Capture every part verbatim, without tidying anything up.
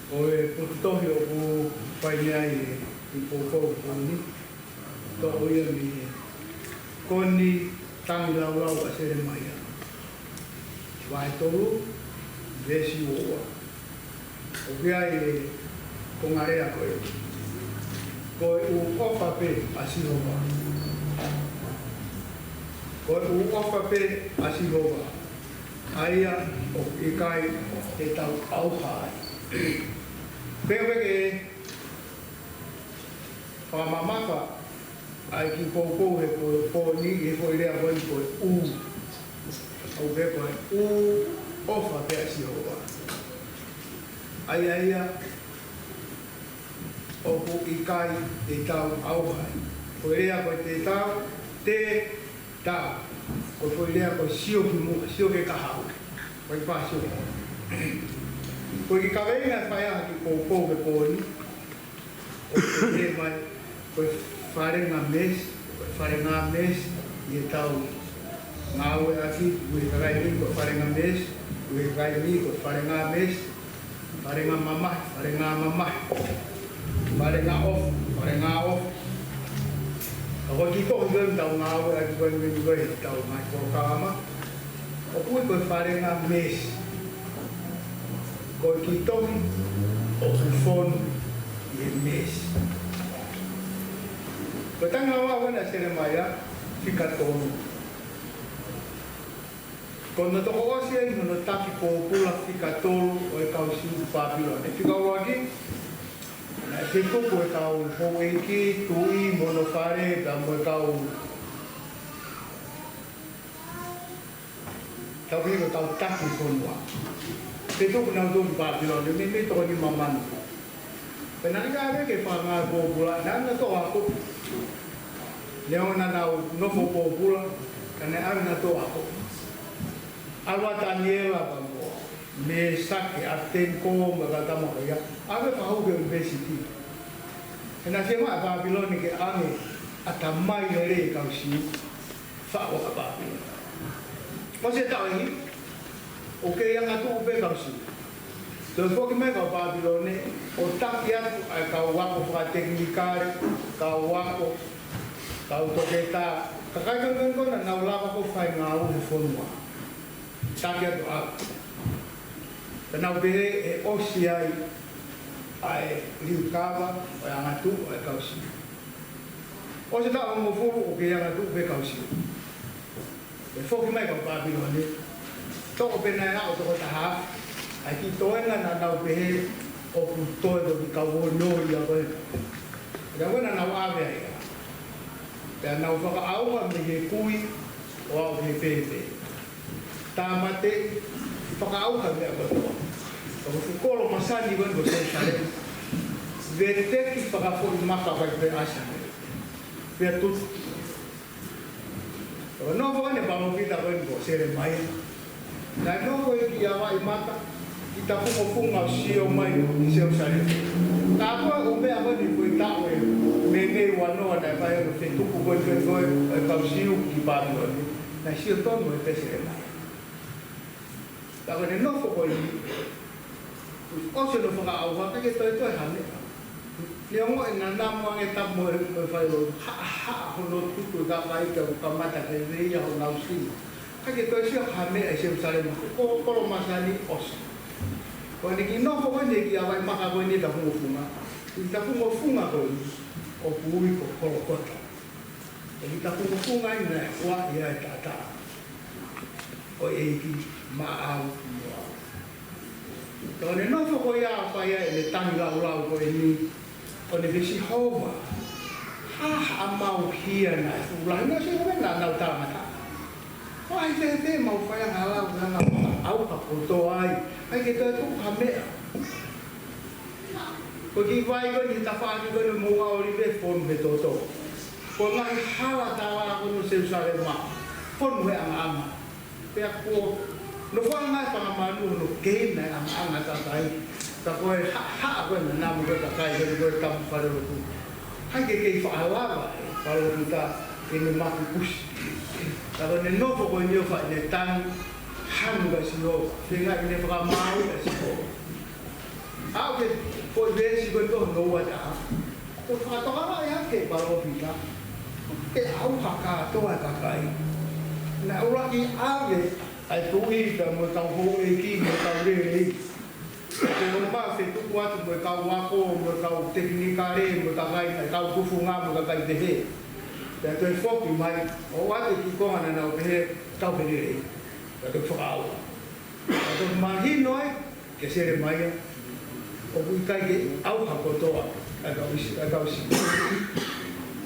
Ko e potu tohi ʻoku fai mei ai e kiʻi poupou ko eni, toʻo ia mei he Ko eni Tangilāulau ʻa Selemaia, vahe tolu, veesi uaua. ʻOku ʻi ai e konga lea ko ē: Ko e ʻū ʻofa pē ʻa Sihova. Ko e ʻū ʻofa pē ʻa Sihova, ʻa ia ʻoku ʻikai te tau ʻauha ai. Pea ʻoku ke fakamamafa ʻa e kiʻi poupou he pō, pō ni, he foʻi lea ko eni ko e ʻū. ʻOku pehē ko e ʻū ʻofa pē ʻa Sihova, ʻa ia ia ʻoku ʻikai te tau ʻauha ai. Ko e lea ko e te tau, te tau, ko e foʻi lea ko e sio ki muʻa, sio ki he kahaʻu. Ko e pā sio. Ko e kiʻi kaveinga ʻe fai ai e kiʻi poupou he pō ni, ʻoku pehē mai ko e falenga meesi, ko e falenga meesi ʻi heʻetau ngāueʻaki, ui he kakai ni ko e falenga meesi, ui he kakai ni ko e falenga meesi, falenga mamahi, falenga mamahi, falenga ʻofa, falenga ʻofa. Ka ko e kiʻi tohi ko eni ʻoku tau ngāueʻaki ko eni ko ē heʻetau ngaahi polokalama, ʻoku ui ko e falenga meesi. Ko e kiʻi tohi ʻoku fonu ʻi he meesi. Ko e Tangilāulau ʻa Selemaia, fika tolu. Ko hono toki ʻosi eni hono taki pōpula fika tolu ʻo e kau Siu ki Pāpilone. Fika ʻuluaki, naʻe fetuku e kau houʻeiki, tuʻi, mo hono fale, pea mo e kau tau pehē ko e kau taki fonua. Fetuku nautolu ki Pāpilone, meimei toko nima mano. Pea naʻe ʻikai ke fakaʻaongaʻi e pōpula, naʻa nau toʻo ako. Neongo naʻa nau nofo pōpula, ka naʻe ʻave nautolu ʻo ako. ʻAlu ʻa Taniela pea mo Mesake, ʻApitenikō mo e kau tama ko ia, ʻave ʻo fakahū ki he ʻunivēsiti. He naʻe fiemaʻu ʻe Pāpilone ke ʻoange ʻatamai lelei e kau Siu, faʻu ʻa Pāpilone. ʻOsi e taʻu ʻe hiva, ʻoku kei angatuʻu pē e kau Siu. Toe foki mai e kau Pāpilone ʻo taki atu ʻa e kau ako fakatekinikale, kau ako, kau toketā, kakai ko ē ko ē naʻa nau lava ʻo fai ngāue he fonua. Taki atu ʻo ako. Pea nau pehē ʻe ʻosi ai ʻa e liukava ʻo e angatuʻu ʻa e kau Siu. ʻOsi e taʻu ʻe hongofulu ʻoku kei angatuʻu pē e kau Siu. Pea foki mai e kau Pāpilone, toʻo pē ʻe nautolu ʻe toko taha afe ʻa e kiʻi toenga naʻa nau pehē ʻoku toe ko e kiʻi kau olioli ia ko ē. Pea ko ē naʻa nau ʻave ai ia. Pea nau fakaʻauha mei he kui ʻo aʻu ki he pēpē. Tāmateʻi, fakaʻauha e meʻa kotoa. Ka ko e fuʻu kolo masani ko eni ko Selusalema, veteki fakafoʻi maka ʻo fai pē ʻa Sihova. Pea tutu. Ka ko e nofo eni e palōfita ko eni ko Selemaia, naʻe nofo ia ki ʻAvaimata, ki tafungofunga ʻo sio mai ki Selusalema. Ka ko e ʻū meʻa ko eni ko e taʻu ʻe meimei uanoa naʻe fai ai e fetuku ko eni ko ē ʻo e kau Siu ki Pāpilone, naʻe sio tonu ʻa Selemaia. Ka ko ʻene nofo ko eni, ʻosi hono fakaʻauha, ʻikai ke toe toe ha meʻa. Neongo e nanamu ange tapu mo e, mo e falelotu, haʻahaʻa hono tutu e kakai ke kamata ke veia honau sino. ʻIkai ke toe sio ha meʻa ʻi Selusalema, ko e kolo masani ʻosi. Ko ʻene kiʻi nofo ko eni ki ʻAvaimata ko eni tafungofunga, ʻi tafungofunga ko eni ʻoku ui ko Kolokota. ʻI tafungofunga eni naʻe huaʻi ai e taʻataʻa ʻo e ʻEiki maʻau mo au. Ka ko ʻene nofo ko ia ʻo fai ai ʻene Tangilāulau ko eni, ʻo ne pehē, Sihova, ha haʻamau hia naʻe fuʻu lahi, naʻe sio ko ē naʻa nau talangataʻa. ʻOku ʻi ai e feituʻu ʻoku mau fai ai e lau, lau, lau, ʻauha kotoa ai, ʻikai ke toe tuʻu ha meʻa. Ko e kiʻi vai ko eni he tafaʻaki ko eni ʻo e Moʻunga ʻŌlive fonu he toto. Ko e ngaahi hala tala ko eni ʻo Selusalema fonu he ʻangaʻanga. Pea ko e nofo ange e fanga manu ʻo ne keina e ʻangaʻanga takai. Ka ko e haʻahaʻa ko ē naʻa nau mo e kakai ko ē ko e tapu falelotu. ʻIkai ke kei faʻa lava e palōfita ke ne makupusi. Ka ko ʻene nofo ko eni ʻo fai ʻene tangi, Hanu ʻa Sihova, feinga ke ne fakamaau ʻa Sihova. ʻA ia ko e veesi ko ē hono ua taha, ʻoku fakatokangaʻi ʻe he palōfita ʻoku ʻauha kātoa e kakai. Naʻe ʻuluaki ʻave ʻa e tuʻi pea mo e kau houʻeiki mo e kau lelei. Ko e ʻomai e tuku atu mo e kau ako, mo e kau tekinikale, mo e kakai, mo e kau tufunga, mo e kakai pehē. Pea toe foki mai, ʻo ʻoatu e kiʻi konga naʻa nau pehē, kau lelei. Pea toe fakaʻauha. Pea toe mahino ai, kia Selemaia, ʻoku ʻikai ke ʻauha kotoa ʻa e kau ʻIsi-, ʻa e kau Siu.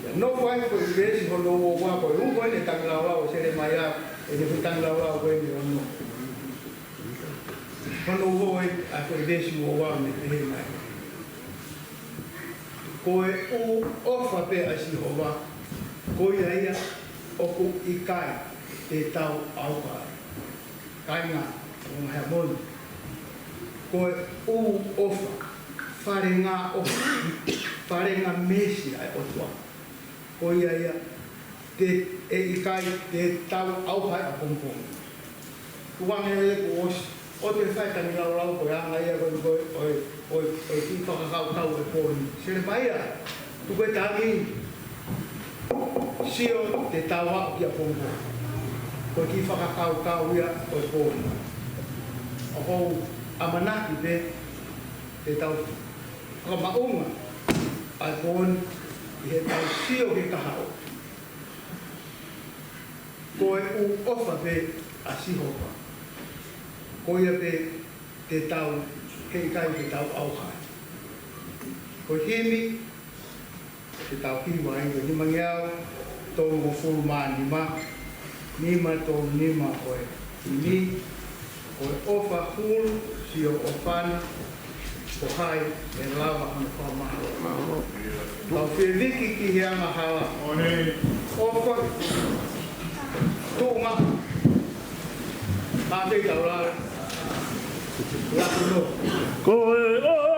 Pea nofo ai ko e veesi hono ua ua, ko e ʻū ko eni e tangilāulau ʻo Selemaia, ʻi he foʻi tangilāulau ko eni hono. Hono ua ua, ʻa e foʻi veesi ua ua naʻe pehē mai: Ko e ʻū ʻofa pē ʻa Sihova, ko ia ia ʻoku ʻikai te tau ʻauha ai. Kāinga, ʻo Heamoni, ko e ʻū ʻofa, falenga ʻofa, falenga meesi ʻa e ʻOtua, ko ia ia te, ʻe ʻikai te tau ʻauha ai ʻapongipongi. Tukuange ʻe kuo ʻosi, ʻoua te fai tangilāulau ko e anga ia ko e, ko e, ko e, ko e, ko e kiʻi fakakaukau e pō ni. Selemaia, tuku e tangi, sio te tau aʻu ki ʻapongipongi. Ko e kiʻi fakakaukau ia ʻo e pō ni. ʻOku ou ʻamanaki pē te tau fakamaʻunga ʻa e pō ni ʻi heʻetau sio ki he kahaʻu. Ko e ʻū ʻofa pē ʻa Sihova, ko ia pē te tau, heʻikai te tau ʻauha ai. Ko e himi, te tau hiva ai, ko e nimangeau tolungofulu mā nima, nima tolu nima ko e himi, ko e ʻofa hulu, sio ʻofa na, ko hai ʻe lava hano fakamahalo. Tau feviki ki he angahala. ʻOfa, tuʻunga, pātei tau lalo. Lalo no. Ko e